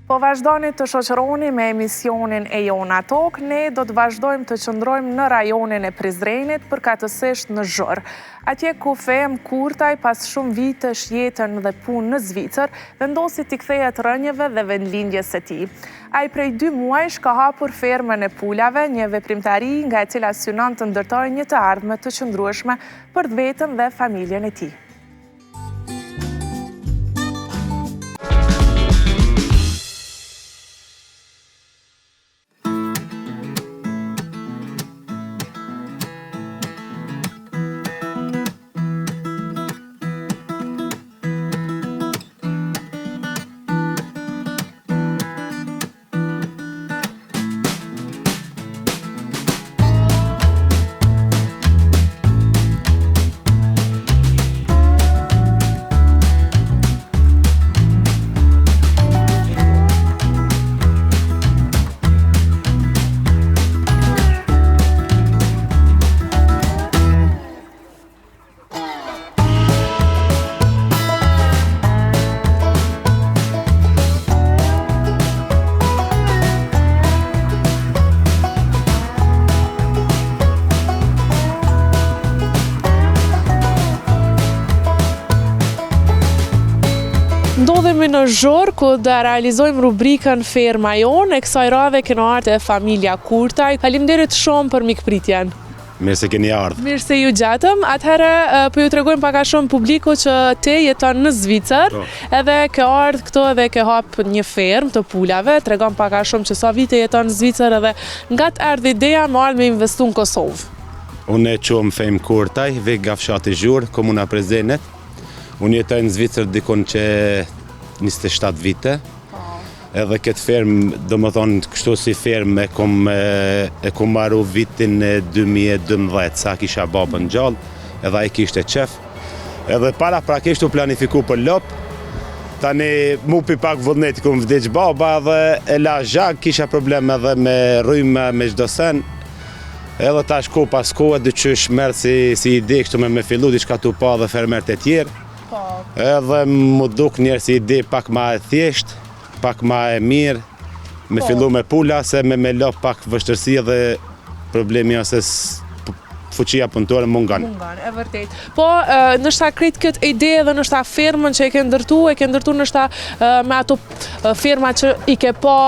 Po vazhdoni të shoqëroheni me emisionin E Jona Tokë, ne do të vazhdojmë të qëndrojmë në rajonin e Prizrenit, përkatësisht në Zhur. Atje ku Feim Kurtaj pas shumë vitesh jetën dhe punë në Zvicër, vendosi t'i kthehet rrënjëve dhe vendlindjes së tij. Ai prej dy muajsh ka hapur fermën e pulave, një veprimtari nga e cila synon të ndërtojë një të ardhme të qëndrueshme për veten dhe familjen e tij. Ndodhemi në Zhur, ku do realizojmë rubrikën Ferma Jonë, e kësaj radhe kena ardhë te familja Kurtaj. Faleminderit shumë për mikpritjen. Mirë se keni ardhë. Mirë se ju gjetëm. Atëherë, po ju tregojmë pak a shumë publikut që ti jeton në Zvicër, po. edhe ke ardhë këtu edhe ke hap një fermë të pulave, tregon pak a shumë që sa vite jeton në Zvicër edhe nga të erdhi ideja me ardhë me investu në Kosovë. Unë quhem Feim Kurtaj, vij nga fshati Zhur, komuna Prizrenit. Unë jetoj në Zvicër dikun që 27 vite. Edhe këtë fermë, domethonë, kështu si fermë e kom, e kom maru vitin 2012, sa kisha babën gjallë, edhe ai kishte qef. Edhe paraprakisht u planifiku për lopë, tani mu pi pak vullneti kur më vdiq baba edhe e la zhag, kisha problem edhe me rrymë, me çdo sen. Edhe tash kohë pas kohe, diqysh merr si, si ide kështu me me fillu, diçka tu pa dhe fermerët e tjerë. Po. Edhe m'u duk njëherë si ide pak ma e thjesht, pak ma e mirë, me po. fillu me pula, se me me lopë pak vështirësi edhe problemi ose fuqia punëtore mungon. Mungon, e vërtet. Po, ndoshta krejt këtë ide edhe ndoshta fermën që e ke ndërtu, e ke ndërtu ndoshta me ato ferma që i ke pa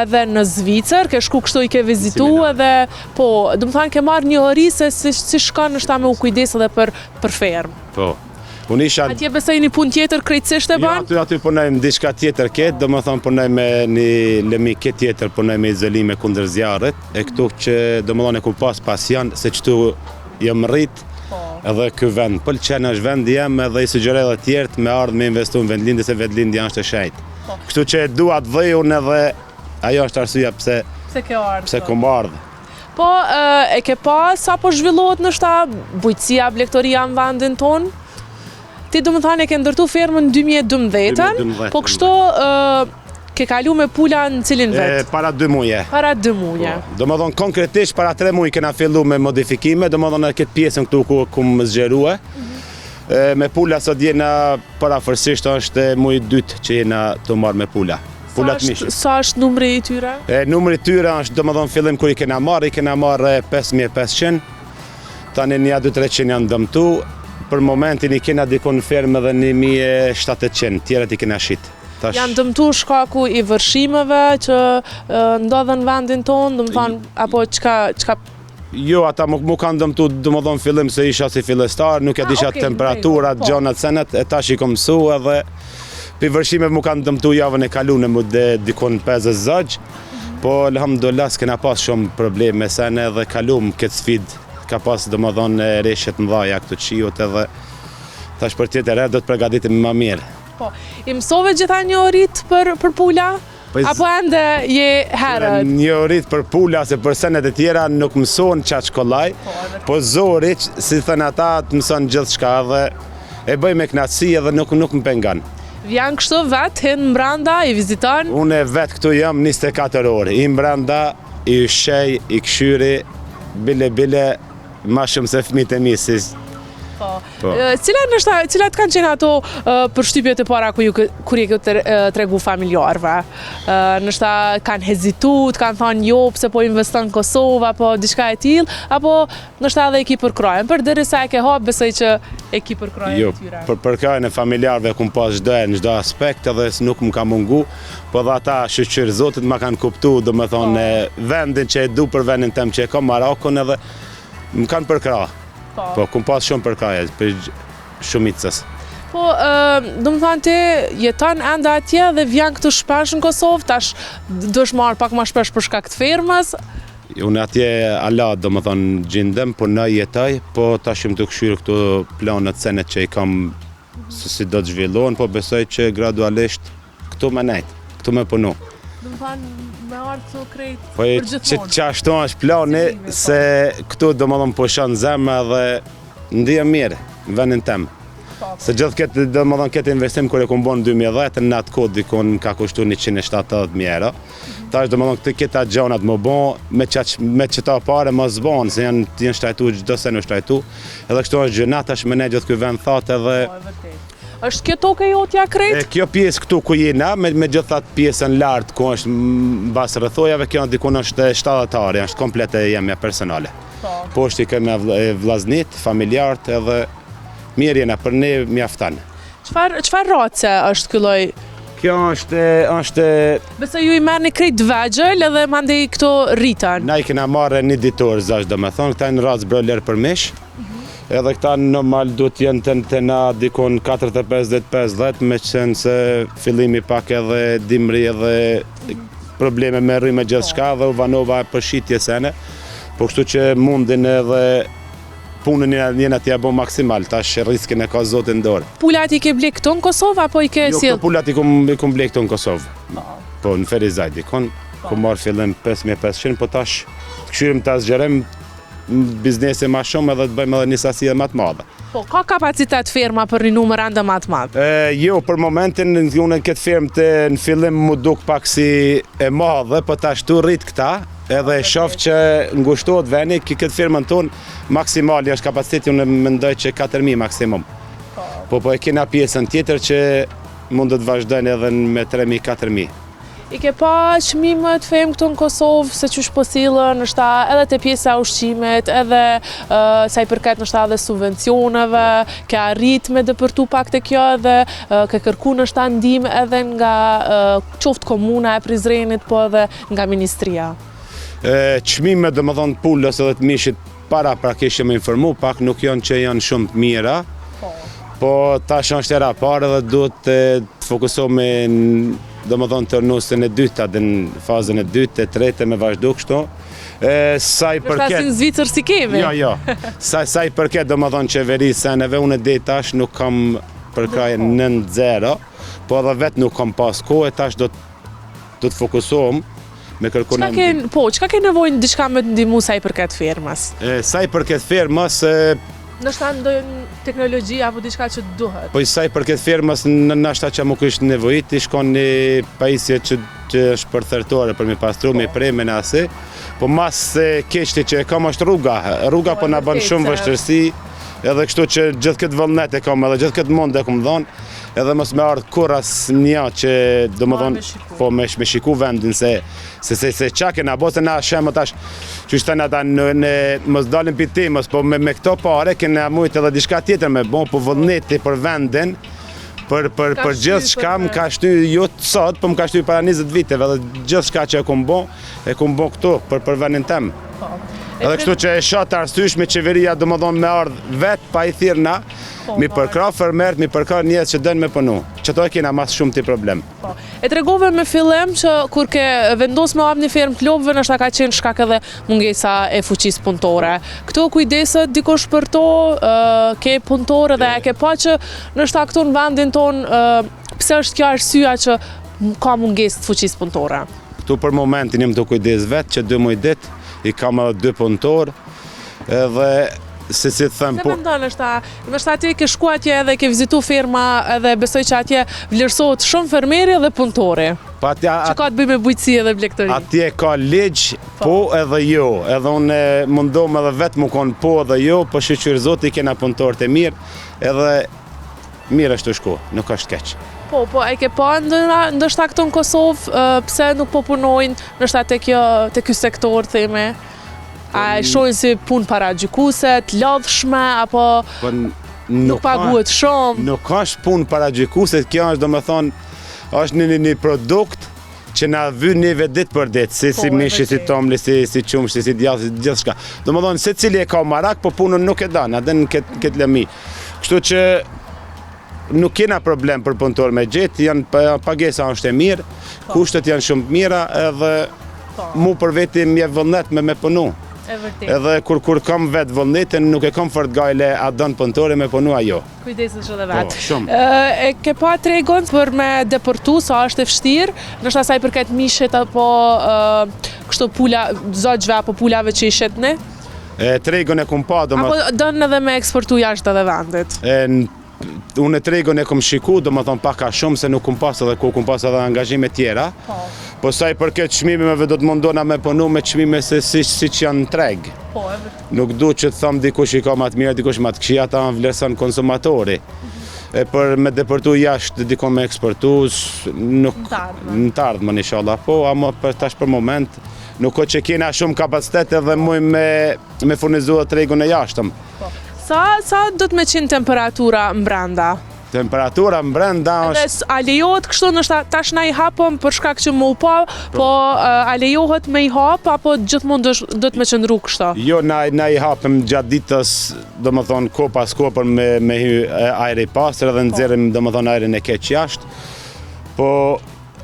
edhe në Zvicër, ke shku kështu i ke vizitu edhe, po, domethanë ke marrë njohuri se si, si shkon ndoshta me u kujdes edhe për, për fermë. Po. Unë isha... Atje besoj një punë tjetër krejtësisht e jo, ban? Jo, aty, aty punojmë diçka tjetër këtë, domethonë punoj me një lëmi këtë tjetër, punoj me izolime kundër zjarrit, e këtu që domethonë e kom pas pasion, se qëtu jam rrit, po. edhe ky vend pëlqen është vendi jem edhe i sugjeroj edhe tjerët me ardhë me investu në vendlindje, se vendlindja është e shenjtë. Po. Kështu që e dua atdheun edhe ajo është arsyeja pse, pse ke ardhë. Pse kom ardhë. Po, e ke pa sa po zhvillohet ndoshta bujqësia, blegtoria në vendin tonë? Ti domethanë e ke ndërtu fermën në 2012-ën, po kështu ke kalu me pula në cilin vit? Para 2 muje. Para 2 muje. Po, domethonë konkretisht para 3 muje kena fillu me modifikime, domethonë këtë pjesën këtu ku kum zgjerue. Mhm. Me pula sot jena përafërsisht është muji i dytë që jena tu marrë me pula. Pula të mishit. Sa është numri i tyre? E, numri i tyre është, domethonë, fillim kur i kena marrë, i kena marrë 5500, tani një 2-300 janë dëmtu, për momentin i kena dikun në fermë edhe 1700, tjerat i kena shit. Tash... Janë dëmtu shkaku i vërshimeve që ndodhen në vendin tonë, domethonë, apo çka, çka Jo, ata më, më kanë dëmtu, domethonë fillim se isha si fillestar, nuk e ah, disha okay, temperaturat, po. gjonat, senet, e tash i kom mësu edhe pi vërshime më kanë dëmtu javën e kalune më dhe dikun 50 zogj, mhm. po alhamdulillah s'kena pas shumë probleme sene edhe kalum këtë sfidë, ka pas domethonë reshjet mëdhaja këtu qiut edhe tash për tjetër herë do të përgatitemi ma mirë. Po, i mësove gjitha njohuritë për, për pula? Po, Apo ende je herët? Njohuritë për pula se për senet e tjera nuk mësohen qaq kollaj, po, po zori, si thënë ata, të mëson gjithçka dhe e bëj me knaqësi edhe nuk, nuk më pengon. Vjen kështu vetë, hin mbranda, i viziton? Unë vetë këtu jam 24 orë, hi mbranda, i ushqej, i kqyri, bile bile, ma shumë se fmit e mi, si... Po. po. Cilat ndoshta, cilat kanë qenë ato përshtypjet e para ku ju kur je ke tregu familjarëve? Ndoshta kanë hezitu, të kanë thonë jo pse po investon në Kosovë apo diçka e tillë, apo ndoshta edhe e ki përkrahjen. Përderisa e ke hap, besoj që e ki përkrahjen jo, e tyre. Jo, për përkrahjen e familjarëve kum pas çdo herë në çdo aspekt edhe nuk më ka mungu, po edhe ata shyqyr Zotit ma kanë kuptu, domethonë po. vendin që e du për vendin tem që e kam marakun edhe më kanë përkrah. Po. Po, kum pas shumë përkrahje, prej shumicës. Po, domethanë ti jeton ende atje dhe vjen këtu shpesh në Kosovë, tash duhesh me ardhë pak ma shpesh për shkak të fermës? Unë atje ala, domethonë, gjindem, punoj, jetoj, po tash jam tu kqyrë këtu planet senet që i kam se si do të zhvillohen, po besoj që gradualisht Këtu me nejt, këtu me punu. Domethanë, me ardhë këtu krejt po, për gjithmonë. Po, qashtu është plani, po. se këtu domethonë pushon zemra dhe ndihem mirë në vendin tem. Po. Se gjithë këtë, domethonë, këtë investim kur e kum bo në 2010, në atë kohë dikun më ka kushtu 170.000 euro. Tash domethonë, këtë këta gjanat me bo, me, qaq, me qëta pare mos bon, se janë, janë shtrajtu, çdo sen u shtrajtu. Edhe kështu është gjynah, tash me nejt gjithë ky vend thatë edhe... Po, Është kjo tokë e jotja krejt? E, kjo pjesë këtu ku jena, me, me gjithë atë pjesën lart ku është mbas rrethojave, kjo dikun është 70 are, është komplet e jemja personale. Po. Poshtë i kemi vllaznit, familjarët edhe mirë jena, për ne mjafton. Çfarë çfarë race është ky lloj? Kjo është është Besoj ju i merrni krejt të vegjël edhe mandej këto rriten. Na i kena marrë një ditor zash domethonë, këta janë racë brojler për mish. Edhe këta normal duhet të jenë te, te na dikun 45 50 me qenë se fillimi pak edhe dimri edhe probleme me rrymë gjithçka dhe u vanova për shitje sene. Po kështu që mundin edhe punën jena t'ja bo maksimal, tash riskin e ka Zoti në dorë. Pulat i ke ble këtu në Kosovë apo i ke jo, sjell? Jo, pulat i kum i kum ble këtu në Kosovë. Po, po në Ferizaj dikun, po. kum marrë fillim 5500, po tash të kqyrim ta zgjerojmë biznesi ma shumë edhe të bëjmë edhe një sasi edhe ma të madhe. Po, ka kapacitet ferma për një numër ende ma të madh? Jo, për momentin, unë në këtë fermë të në fillim m'u duk pak si e madhe, po tash tu rrit këta, edhe e shof që ngushtohet veni, këtë fermën tonë, maksimali është kapaciteti, unë mendoj që 4.000 maksimum. Po, po, po e kena pjesën tjetër që mund të vazhdojnë edhe me 3.000, 4.000. I ke pa çmimet Feim këtu në Kosovë, se qysh po sillen, ndoshta edhe te pjesa e ushqimit, edhe sa i përket ndoshta edhe subvencioneve, ke arrit me depërtu pak te kjo edhe ke kërku ndoshta ndihmë edhe nga qoftë komuna e Prizrenit, po edhe nga ministria. Çmimet, domethonë, pulës edhe të mishit paraprakisht jam informu pak, nuk janë që janë shumë të mira, po, po tash është hera e parë edhe duhet të fokusohemi domethonë turnusin e dytë, atë në fazën e dytë, të tretë me vazhdu kështu. E, sa i përket... si në Zvicër si kemi. Jo, jo. Sa, sa i përket, domethonë, qeverisë seneve, unë deri tash nuk kam përkrahje nën zero, po edhe vetë nuk kam pas kohë, tash do të do të fokusohem me kërku në ndihmë. Po, çka ke nevojë diçka me të ndihmu sa i përket fermës? E, sa i përket fermës, e, Ndoshta ndonjë teknologji apo diçka që të duhet. Po sa i përket fermës, ndoshta që më kish nevojit, ish kon një pajisje që, që është për thertore, për me pastru, me po. pre, me nasi. Po mas se keqti që e kam është rruga. Rruga po, po na bën shumë vështirësi, edhe kështu që gjithë këtë vullnet e kam, edhe gjithë këtë mund e kam dhonë, edhe mos me ardhë kurrë asnjë që domethonë, po me, me shiku vendin se se se, se ça kena bo se na shemë tash që shtë ata në, në mos dalim pi temës po me, me këto pare kena mujt edhe diçka tjetër me bo po vullneti për vendin për për për gjithçka më ka shty jo sot po më ka shty para 20 viteve edhe gjithçka që e kom bo e kom bo këtu për për vendin tem po. Edhe kështu që e shoh të arsyeshme qeveria domethonë me ardhë vetë pa i thirrë na, po, mi përkrah fermerët, mi përkrah njerëz që dojnë me punu. Qëto e kena ma s'shumti problem. Po. E tregove me fillim që kur ke vendos me hap një fermë të lopëve, ndoshta ka qenë shkak edhe mungesa e fuqisë punëtore. Këtu kujdeset dikush për to, ke punëtorë dhe e ke pa që ndoshta këtu në vendin tonë, pse është kjo arsyeja që ka mungesë të fuqisë punëtore? Këtu për momentin jam tu u kujdes vetë që dy muj ditë, i kam edhe dy punëtorë, edhe se si të them po... Se mendon ndoshta, ndoshta ti ke shku atje edhe ke vizitu ferma edhe besoj që atje vlerësohet shumë fermeri dhe punëtori. Po atje, Që ka të bëjë me bujqësi edhe blegtori. Atje ka ligj, po, po edhe jo. Edhe unë mundohem edhe vetë me konë po edhe jo, po shyqyr Zotit kena punëtorët e mirë, edhe mirë është tu shku, nuk është keq. Po, po, e ke pa ndoshta këtu në Kosovë, pse nuk po punojnë, ndoshta te kjo, te ky sektor, themi? A e shohin si punë paragjykuese, të lodhshme, apo po, nuk paguhet shumë? Nuk është punë paragjykuese, kjo është domethonë, është një, një, një produkt që na vyn neve ditë për ditë, si, si po, mishi, si tomli, si, si qumshti, si djathi, si gjithçka. Domethonë, secili e ka marak, po punën nuk e dan, a din në këtë, këtë lëmi. Kështu që nuk kena problem për punëtor me gjetë, janë pagesa është e mirë, po. kushtet janë shumë të mira edhe po. mu për veti më jep vullnet me me punu. E vërtetë. Edhe kur kur kam vetë vullnetin, nuk e kam fort gajle a don punëtori me punu a jo. Kujdesesh edhe po, vetë. Po, shumë. E ke pa tregun për me depërtu, sa është e vështirë, ndoshta sa i përket mishit apo kështu pula, zogjve apo pulave që i shitni? E tregun e kom pa, do më... Apo don edhe me eksportu jashtë edhe vendit? E, unë tregun e kom shiku, domethonë pak a shumë, se nuk kom pas edhe ku, kom pas edhe angazhime tjera. Po. Po sa i përket çmimeve do të mundona me punu me çmime se si, si që janë në treg. Po, e vërtetë. Nuk du që të thom dikush i ka ma të mira, dikush ma të këqija, ata vlerëson konsumatori. Mm -hmm. E për me depërtu jashtë dikon me eksportu, nuk... Në të ardhmen, inshallah, po, ama për tash për moment, nuk o që kena shumë kapacitet edhe muj me, me furnizu tregun e jashtëm. Po. Sa, sa do të me qenë temperatura mbrenda? Temperatura mbrenda është... Edhe a lejohet kështu, ndoshta tash na i hapëm për shkak që me u pa, po, po a lejohet me i hap, apo gjithmonë do, do të me qëndru kështu? Jo, na, na i hapëm gjatë ditës, domethonë, kohë pas kohë për me, me hy ajri i pastër edhe po. nxjerrim, domethonë, ajrin e keq jashtë. Po,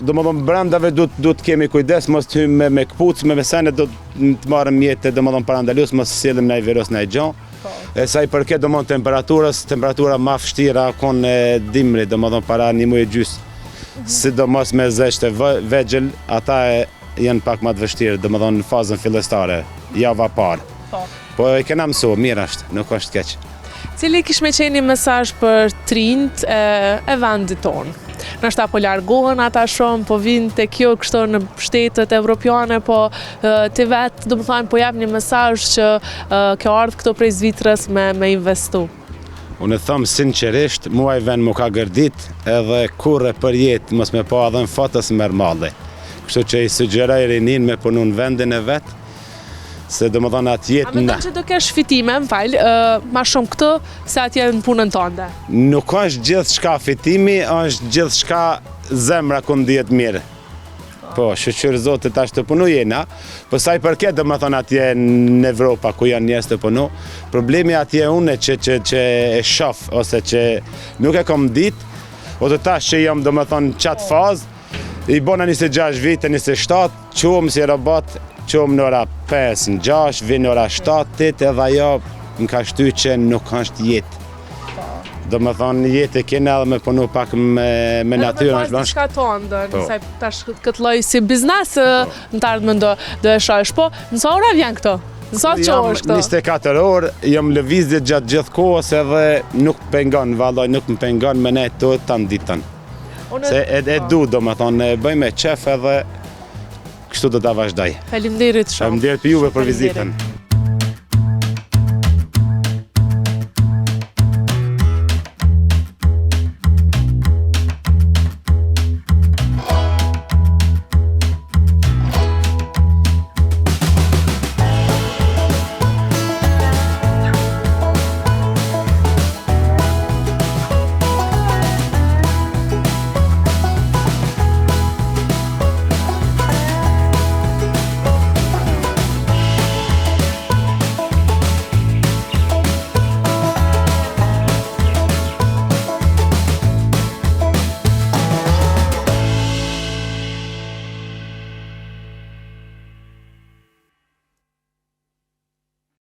Domethonë, brendave du, du të kemi kujdes, mos të hymë me, me këpucë, me me sene, do të marrim mjete, domethonë, parandalues, mos të sjellim naj virus, naj gjo. Po. E sa i përket, domethonë, temperaturës, temperatura ma vështira kon e dimri, domethonë, para një muj e gjysë. Mm -hmm. Sidomos me zogjtë e vegjël, ata e, janë pak ma të vështirë, domethonë, në fazën fillestare, java parë. Po. Po e kena mësu, mirë është, nuk është keq. Cili kish me qenë një mesazh për të rinjtë e, e vendit tonë? Ndoshta po largohen ata shumë, po vinë te kjo kështu në shtetet evropiane, po ti vetë, domethanë, po jep një mesazh që ke ardhë këtu prej Zvicrës me, me investu. Unë e them sinqerisht, mu ai vend m'u ka gërdit edhe kurrë për jetë mos me pa edhe në foto s'merr malli. Kështu që i sugjeroj rininë me punu në vendin e vet, Se domethonë atë jetë... A mendon që do kesh fitime, më fal, ma shumë këtu, se atje në punën tënde? Nuk është gjithçka fitimi, është gjithçka zemra ku ndihet mirë. Po, shyqyr Zotit tash tu punu jena, po sa i përket domethonë atje në Evropa ku janë njerëz tu punu, problemi atje une që, që, që e shof, ose që nuk e kom dit, ose tash që jam domethonë qatë fazë, I bona 26 vite, 27, çohem si robot, çohem në ora 5, në 6, vij në ora 7, 8, edhe ajo më ka shty që nuk është jetë. Domethonë, jetë e kena edhe me punu pak me, me natyrë. Edhe me pas diçka tëndën, po. se tash këtë lloj si biznes po. në të ardhmen do, do e shohësh. Po, në sa ora vjen këtu? Në sa çohesh këtu? 24 orë, jam lëvizje gjatë gjithë kohës edhe nuk pengon, vallaj, nuk më pengon me nejt tanë ditën. Se e, e du, domethonë, e bëj me qef edhe kështu do ta vazhdoj. Faleminderit shumë. Faleminderit për juve për vizitën.